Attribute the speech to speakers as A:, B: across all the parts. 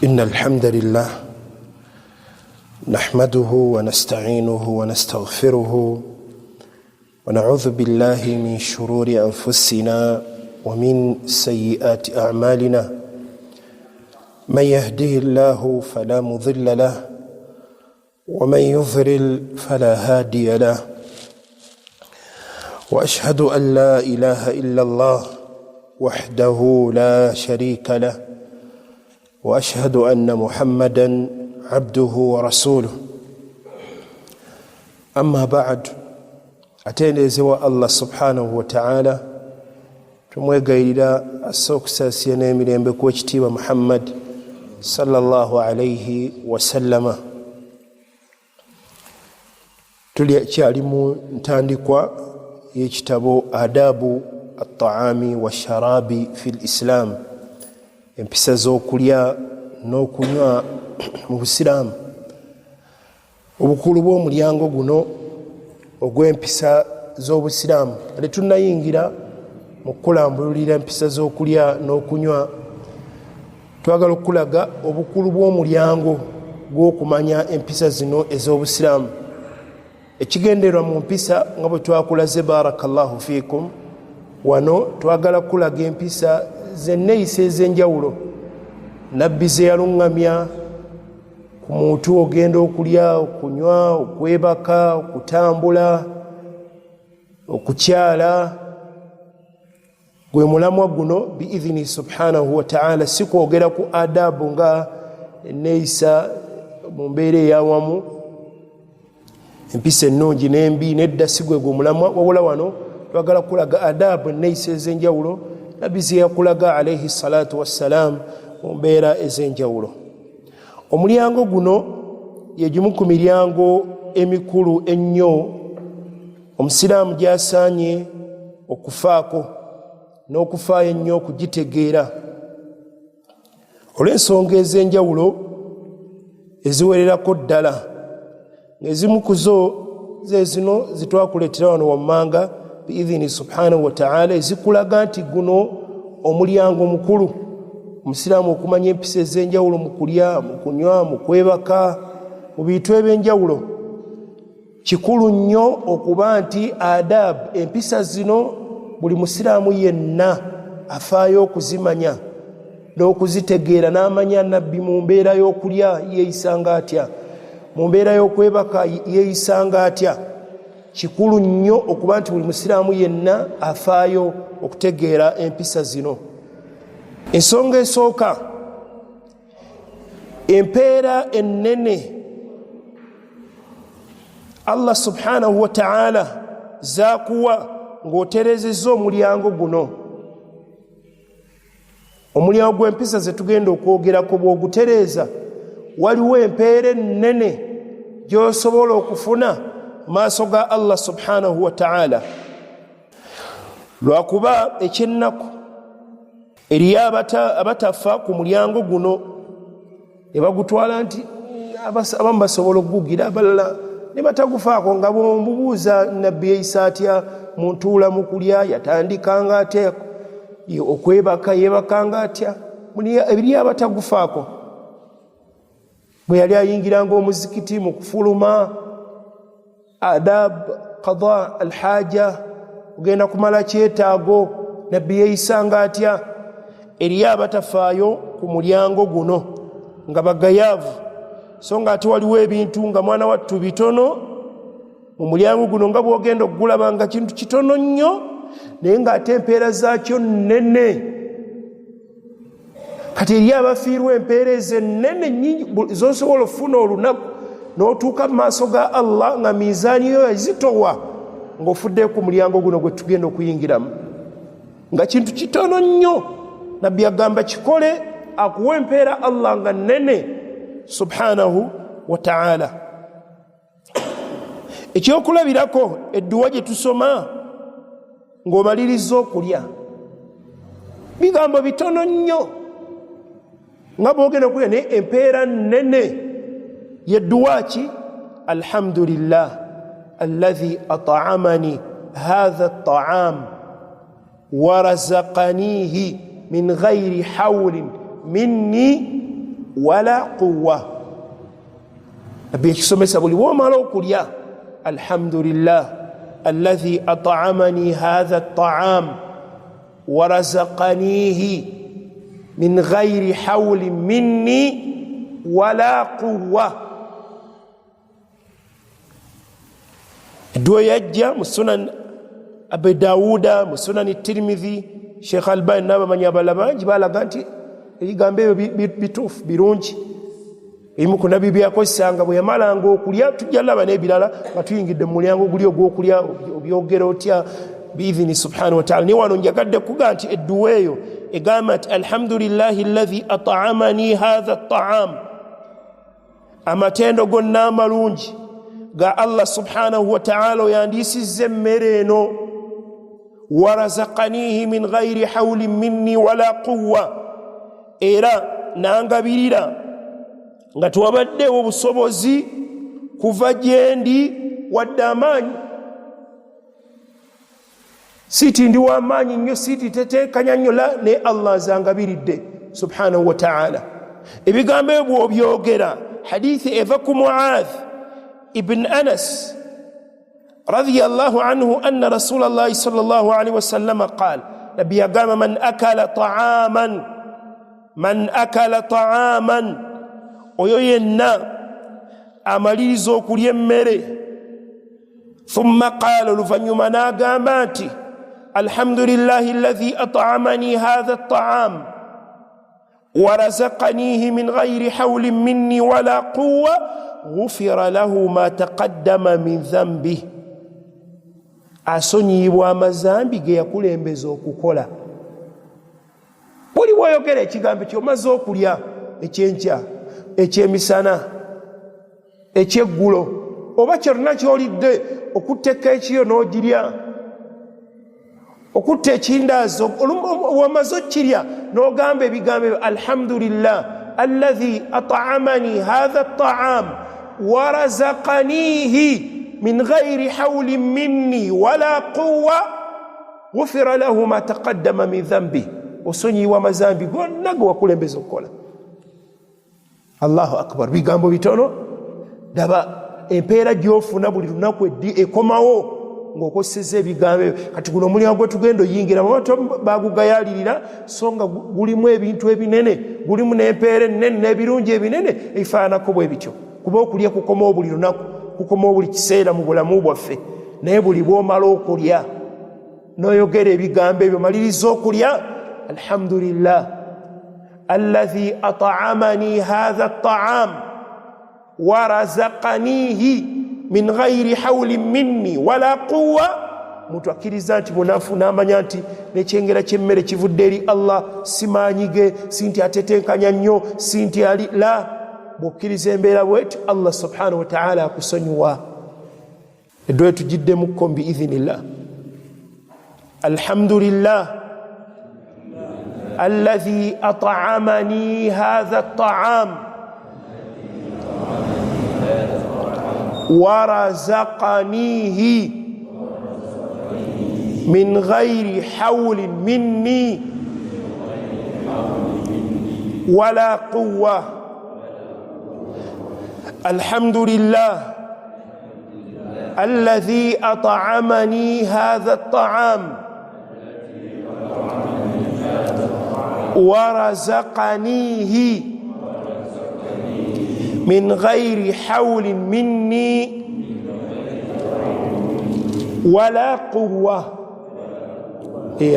A: إن الحمد لله نحمده ونستعينه ونستغفره ونعوذ بالله من شرور أنفسنا ومن سيئات أعمالنا، من يهده الله فلا مضل له ومن يضلل فلا هادي له، وأشهد أن لا إله إلا الله وحده لا شريك له، وأشهد أن محمدا عبده ورسوله. أما بعد، atendezewa Allah subhanahu wataala, tumwegayirira asse okusaasira n'emirembe ku ekitiibwa Muhammad sallallahu alaihi wasallama. Tukyali mu ntandikwa y'ekitabo Adabu Ataami Washarabi fi Lislam, empisa z'okulya n'okunywa mu Busiraamu. Obukulu bw'omulyango guno ogw'empisa z'Obusiraamu, ate tunnayingira mu kukulambululira empisa z'okulya n'okunywa, twagala okukulaga obukulu bw'omulyango gw'okumanya empisa zino ez'Obusiraamu. Ekigendererwa mu mpisa nga bwe twakulaze, barakallahu fiikum, wano twagala kukulaga empisa zenneeyisa ez'enjawulo Nabbi ze yaluŋŋamya ku muntu ogenda okulya, okunywa, okwebaka, okutambula, okukyala. Gwe mulamwa guno biidhini subhanahu wataala. Si kwogera ku adabu nga enneeyisa mu mbeera eyawamu, empisa ennungi n'embi, nedda, si gwe gwe mulamwa. Wabula wano twagala kulaga adabu, enneeyisa ez'enjawulo Nabbi ze yakulaga alaihi salatu wassalam mu mbeera ez'enjawulo. Omulyango guno yegimu ku miryango emikulu ennyo Omusiraamu gyasaanye okufaako n'okufaayo ennyo okugitegeera, olw'ensonga ez'enjawulo eziwererako ddala, ng'ezimu ku zo zezino zitwakuleetera wano wammanga biidhini subhanahu wataala, ezikulaga nti guno omulyango mukulu Omusiraamu okumanya empisa ez'enjawulo mu kulya, mu kunywa, mu kwebaka, mu bintu ebyenjawulo. Kikulu nnyo okuba nti adab, empisa zino, buli Musiraamu yenna afaayo okuzimanya n'okuzitegeera, n'amanya Nabbi mu mbeera y'okulya yeeyisanga atya, mu mbeera y'okwebaka yeeyisanga atya. Kikulu nnyo okuba nti buli Musiraamu yenna afaayo okutegeera empisa zino. Ensonga esooka, empeera ennene Allah subhanahu wataala zakuwa ng'oterezezza omulyango guno, omulyango gw'empisa zetugenda okwogerako, bw'ogutereeza waliwo empeera ennene gy'osobola okufuna maaso ga Allah subhanahu wataala. Lwakuba ekyennaku eriyo abatafa ku mulyango guno ne bagutwala nti abamu basobola okugugira, abalala ne batagufaako. Nga bwomubuuza Nabbi yeeyisa atya mu ntuula, mu kulya yatandikanga atya, okwebaka yeebakanga atya, eriyo abatagufaako. Bwe yali ayingiranga omuzikiti, mu kufuluma, adab qada alhaja, ogenda kumala kyetaago, Nabbi yeeyisanga atya? Eriyo abatafaayo ku mulyango guno nga bagayaavu, so nga ate waliwo ebintu nga mwana wattu bitono mu mulyango guno, nga bwogenda okugulaba nga kintu kitono nnyo, naye ng'ate empeera zaakyo nnene. Kati eri abafiirwa empeera ezo ennene nyingi zosobola okufuna olunaku n'otuuka mu maaso ga Allah nga miizaani yo yazitowa ng'ofuddeyo ku mulyango guno gwe tugenda okuyingiramu, nga kintu kitono nnyo. Nabbi agamba kikole akuwa empeera Allah nga nnene subhanahu wataala. Ekyokulabirako, edduwa gye tusoma ng'omaliriza okulya, bigambo bitono nnyo nga bwogenda okulya, naye empeera nnene. Yedduwa ki? Alhamdulillah alladhi at'amani hadha at'am warazaqanihi min ghairi hawlin minni Wala quwa. Nabbi ekisomesa buli bwomala okulya, alhamdulillah alladhi at'amani hadha at-ta'am warazaqanihi min ghairi hawlin minni wala quwa. Edduwa yajja mu Sunan Abi Dawuda, mu Sunan Tirmidhi. Sheikh Albani n'abamanyi abalala bangi balaga nti ebigambo ebyo bituufu, birungi. Ebimu ku nabbi byakozesanga bwe yamalanga okulya, tujja laba n'ebirala nga tuyingidde mu mulyango guli ogw'okulya, obyogera otya biidhini subhanahu wa ta'ala. Naye wano njagadde kuga nti edduwa eyo egamba nti alhamdulillahi alladhi at'amani hadha at-ta'am, amatendo gonna amalungi ga Allah subhanahu wa ta'ala oyandiisizza emmere eno, warazaqanihi min ghairi hawlin minni wala quwwa, era nangabirira nga tewabaddewo obusobozi kuva gyendi wadde amaanyi. Siiti ndi w'amaanyi nnyo, siiti teteekanya nnyo, la, naye Allah azangabiridde subhanahu wa ta'ala. Ebigambo ebyo bw'obyogera, hadithi eva ku Muadh ibn Anas radiyallahu anhu anna rasulallahi sallallahu alaihi wasallam qal, nabbi yagamba man akala ta'aman, man akala ta'aman, oyo yenna amaliriza okulya emmere, thumma qala, oluvannyuma n'agamba nti alhamdulillahi alladhi at'amani hadha at-ta'am warazaqanihi min ghairi hawlin minni wala quwwa ghufira lahu ma taqaddama min dhanbi, asonyiyibwa amazambi ge yakulembeza okukola. Buli bw'oyogera ekigambo kyomaze okulya ekyenkya, ekyemisana, ekyeggulo, oba kyonna kyolidde, okutta keeki yo n'ogirya, okutta ekindaazi wamaze okirya n'ogamba ebigambo ebyo alhamdulillah alladhi at'amani hadha at-ta'am warazaqanihi min ghairi hawlin minni wala quwwa ghufira lahu ma taqaddama min dhanbi, osonyiwa amazambi gonna ge wakulembeza okukola. Allahu akbar. Bigambo bitono, daba empeera gy'ofuna buli lunaku eddi ekomawo ng'okozesezza ebigambo ebyo. Kati guno omulyango gwe tugenda oyingira bagugayalirira, so nga gulimu ebintu ebinene, gulimu n'empeera ennene n'ebirungi ebinene ebifaananako bwe bityo. Kuba okulya kukomawo buli lunaku, kukomawo buli kiseera mu bulamu bwaffe, naye buli bw'omala okulya n'oyogera ebigambo ebyo, maliriza okulya alhamdulillah alladhi at'amani hadha at-ta'am warazaqanihi min ghairi hawlin minni wala quwwa. Muntu akkiriza nti munafu, n'amanya nti n'ekyengera ky'emmere kivudde eri Allah, si maanyi ge, si nti atetenkanya nnyo, si nti ali la. Bw'okkiriza embeera bwetyo, Allah subhanahu wa ta'ala akusonyiwa. Edduwa tugiddemukko biidhinillah. Alhamdulillah alladhi at'amani hadha at-ta'am warazaqanihi min ghairi hawlin minni wala quwwa. Alhamdulillah alladhi at'amani hadha at-ta'am warazaqanihi min ghairi hawlin minni wala quwwa.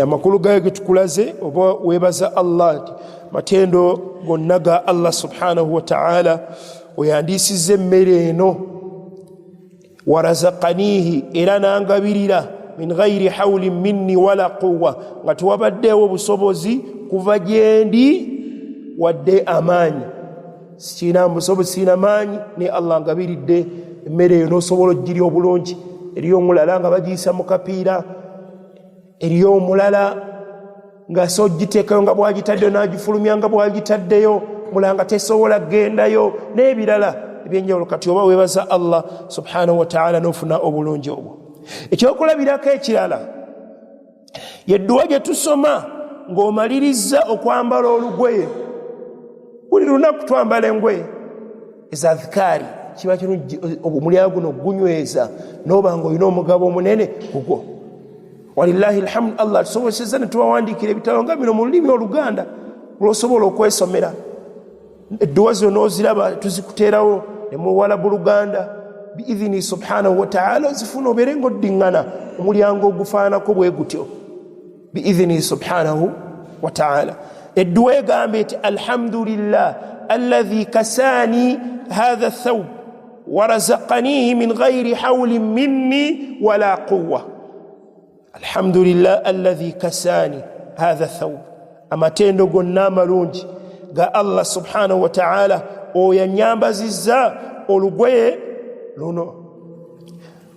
A: Amakulu gayo getukulaze, oba weebaza Allah nti matendo gonna ga Allah subhanahu wa ta'ala, oyandiisizza emmere eno, warazaqanihi, era nangabirira, min ghairi hawlin minni wala quwwa, nga tewabaddeewo obusobozi kuva gyendi wadde amaanyi. Sikiina busobozi, siina maanyi, naye Allah ngabiridde emmere eyo n'osobola ogirya obulungi. Eriyo omulala nga bagiyisa mu kapiira, eriyo omulala ng'asobola ogiteekayo nga bw'agitaddeyo n'agifulumya nga bw'agitaddeyo, mulala nga tesobola kgendayo, n'ebirala ebyenjawulo. Kati oba weebaza Allah subhanahu wa ta'ala n'ofuna obulungi obwo. Ekyokulabirako ekirala yedduwa gye tusoma ng'omalirizza okwambala olugoye. Buli lunaku twambala engoye eza adhikaari, kiba kirungi omulyango guno gunyweza noba nga olina omugabo omunene gugwo. Walillahi alhamdu, Allah atusobosezza ne tubawandiikira ebitabo nga bino mu lulimi Oluganda lwosobola okwesomera. Edduwa zonna oziraba tuzikuteerawo ne muwalabu Luganda biidhini subhanahu wataala, ozifuna obeere nga oddiŋŋana omulyango ogufaanako bwe gutyo biidhini subhanahu wataala. Edduwa egamba eti alhamdulillah alladhi kasani hatha thawb warazaqanihi min ghairi hawlin minni wala quwa. Alhamdulillah alladhi kasani hatha thawb, amatendo gonna amalungi ga Allah subhanahu wataala oyo anyambazizza olugoye luno,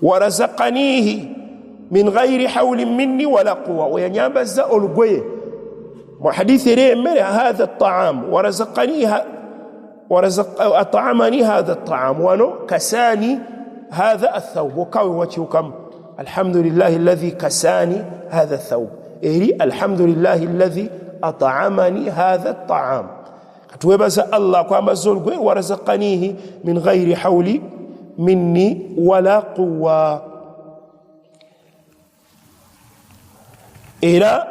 A: warazaqanihi min ghairi hawlin minni wala quwa, oyo anyambazza olugoye. Mu hadithi eri emmere hatha taam at'amani hatha taam, wano kasani hatha athawb, wokkawe wakyukamu alhamdulillahi alladhi kasani hatha thawb, eri alhamdulillahi alladhi at'amani hatha taam. Katuwebaza Allah akwambaza olugoye, warazaqanihi min ghairi hawli minni wala quwa. Era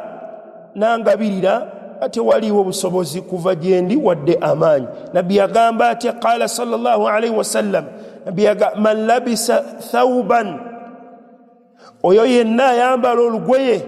A: nangabirira tewaliwo busobozi kuva gyendi wadde amaanyi. Nabbi yagamba atya? Qala sallallahu alaihi wasallam, nabbi yagamba man labisa thawban, oyo yenna ayambala olugoye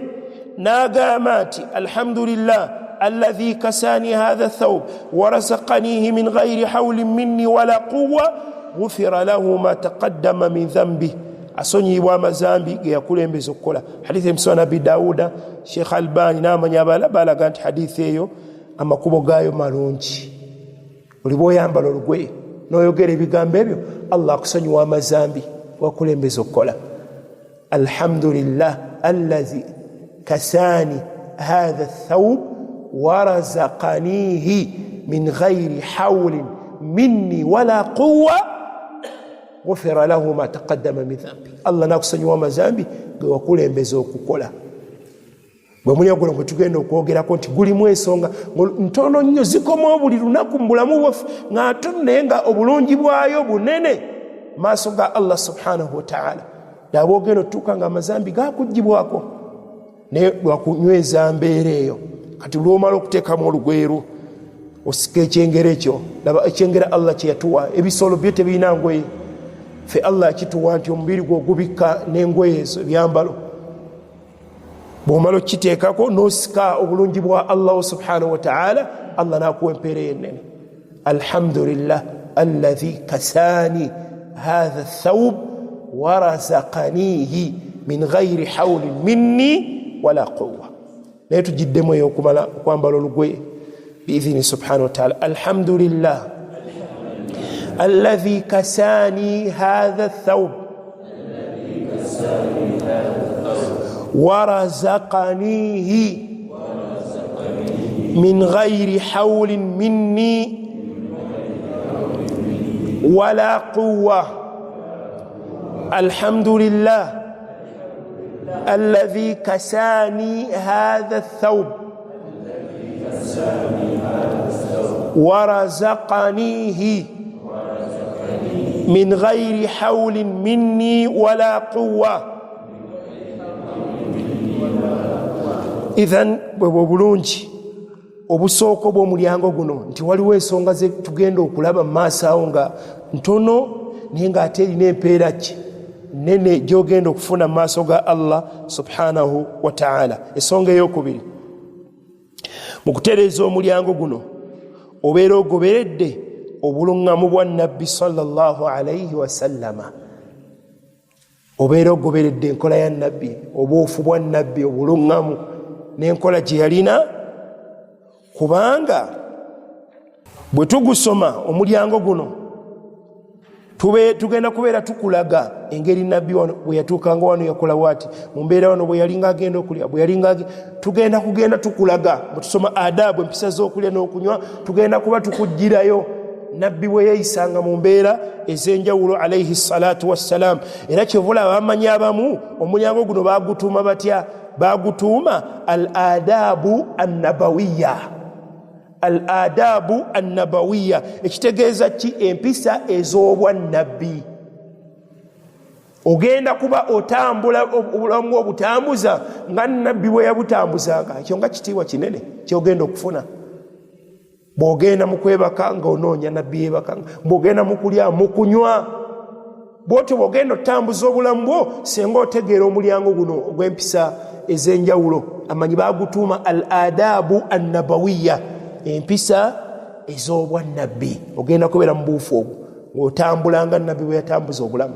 A: n'agamba nti alhamdulillah alladhi kasani hatha thawb warazaqanihi min ghairi hawlin minni wala quwa ghufira lahu ma taqaddama min dhanbi, asonyiyibwa amazambi ge yakulembeza okukola. Hadithi emusoma Nabbi Dawuda, Sheikh Albani n'amanya abalala balaga nti hadithi eyo amakubo gaayo malungi. Buli bw'oyambala olugoye n'oyogera ebigambo ebyo, Allah akusonyiwa amazambi wakulembeza okukola. Alhamdulillah alladhi kasani hatha thawb warazaqanihi min ghairi hawlin minni wala quwa ghufira lahu ma taqaddama min dhambi, Allah nakusonyiwa amazambi ge wakulembeza okukola. Bwe mulya guno gwe tugenda okwogerako nti gulimu ensonga ntono nnyo zikomawo buli lunaku mu bulamu bwaffe nga ntono, naye nga obulungi bwayo bunene maaso ga Allah subhanahu wataala. Naaba ogenda otutuuka nga amazambi gakugibwako naye lwakunyweza mbeera eyo. Kati lwomala okuteekamu olugweru osika ekyengera ekyo, laba ekyengera Allah kyeyatuwa. Ebisolo byo tebirina ngoye, ffe Allah yakituwa nti omubiri gwo ogubikka n'engoye ezo ebyambalo. Bwomala okukiteekako n'osika obulungi bwa Allah subhanahu wataala, Allah n'akuwa empeera ennene. Alhamdulillah alladhi kasani hatha thawb warazaqanihi min ghairi hawlin minni wala quwa. Naye tugiddemu eyokumala okwambala olugoye biidhini subhanahu wataala. Alhamdulillah alladhi kasani hatha thawb warazaqanihi min ghairi hawlin minni wala quwa. Alhamdulillah alladhi kasani hatha thawb warazaqanihi min ghairi hawlin minni wala quwa. Idhan bwebwe obulungi obusooka obw'omulyango guno, nti waliwo ensonga ze tugenda okulaba mu maaso awo nga ntono naye ng'ate erina empeera ki nene gy'ogenda okufuna mu maaso ga Allah subhanahu wataala. Ensonga eyokubiri mu kutereeza omulyango guno, obeera ogoberedde obuluŋŋamu bwa Nabbi sallallahu alaihi wasallama, obeera ogoberedde enkola ya Nabbi, obuufu bwa Nabbi, obuluŋŋamu n'enkola gye yalina. Kubanga bwe tugusoma omulyango guno tugenda kubeera tukulaga engeri Nabbi wano bwe yatuukanga wano yakola bwati, mu mbeera wano bwe yalinga agenda okulya, bwe yalinga tugenda kugenda tukulaga. Bwe tusoma adabu, empisa z'okulya n'okunywa, tugenda kuba tukugirayo Nabbi bwe yeeyisanga mu mbeera ez'enjawulo alaihi salatu wassalam. Era kyevula abamanyi abamu omulyango guno bagutuuma batya? Bagutuuma al adabu annabawiya. Al adabu annabawiya, ekitegeeza ki? Empisa ez'obwannabbi. Ogenda kuba otambula obulamu obutambuza nga nabbi bwe yabutambuzanga. Ekyo nga kitiibwa kinene kyogenda okufuna. Bwogenda mu kwebaka nga onoonya nabbi yebakanga, bwogenda mu kulya, mu kunywa, bwotyo bwogenda otambuza obulamu bwo, senga otegeera omulyango guno ogw'empisa ez'enjawulo. Amanyi bagutuuma al adabu annabawiya, empisa ez'obwannabbi. Ogenda kubeera mu buufu obwo ng'otambula nga nabbi bwe yatambuza obulamu.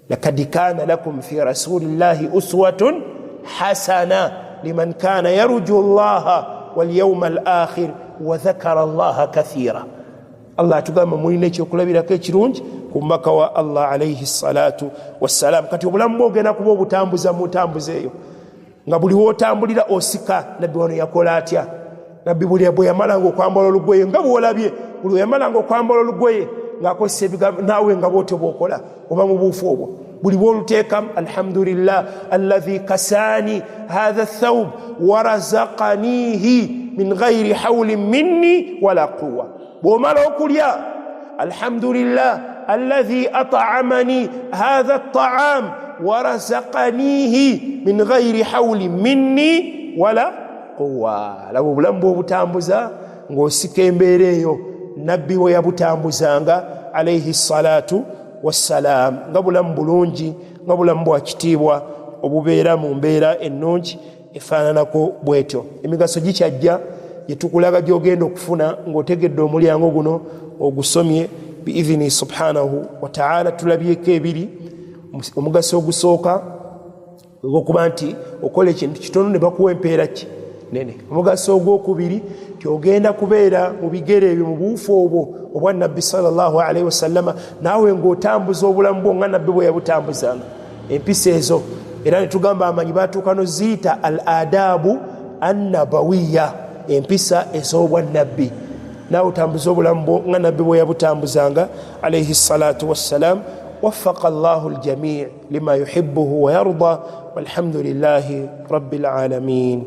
A: Lakad kana lakum fi rasulillahi uswatun hasana liman kana yaruju llaha walyauma al akhir wa dhakara llaha kathira. Allah atugamba mulina ekyokulabirako ekirungi ku mubaka wa Allah alaihi salatu wassalam. Kati obulamu bwogenda kuba obutambuza mu ntambuza eyo, nga buli wotambulira osika nabbi wano yakola atya. Nabbi buli bwe yamalanga okwambala olugoye, nga bwolabye, buli bwe yamalanga okwambala olugoye ng'akozesa ebigambo, naawe nga bwotyo bwokola oba mu buufu obwo, buli bwoluteekamu alhamdulillah alladhi kasani hatha thawb warazaqanihi min ghairi hawlin minni wala quwa. Bwomala okulya, alhamdulillah alladhi at'amani hatha at-ta'am warazaqanihi min ghairi hawlin minni wala quwa. Laba obulamu bw'obutambuza ng'osika embeera eyo nabbi we yabutambuzanga alaihi salatu wassalam, nga bulamu bulungi, nga bulamu bwa kitiibwa obubeera mu mbeera ennungi efaananako bwetyo. Emigaso gikyajja gyetukulaga gyogenda okufuna ng'otegedde omulyango guno ogusomye biidhini subhanahu wataala. Tulabyeko ebiri. Omugaso ogusooka ogwokuba nti okola ekintu kitono ne bakuwa empeera ki nene. Omugaso ogwokubiri ti ogenda kubeera mu bigere ebyo, mu buufu obwo obwa nabbi sallallahu alaihi wasallama, naawe ng'otambuza obulamu bwo nga nabbi bwe yabutambuzanga, empisa ezo. Era netugamba amanyi batuuka noziyita al adabu annabawiya, empisa ez'obwannabbi. Naawe otambuza obulamu bwo nga nabbi bwe yabutambuzanga alaihi salatu wassalam. Waffaka llahu ljamii lima yuhibuhu wayarda, walhamdulillahi rabbil alamin.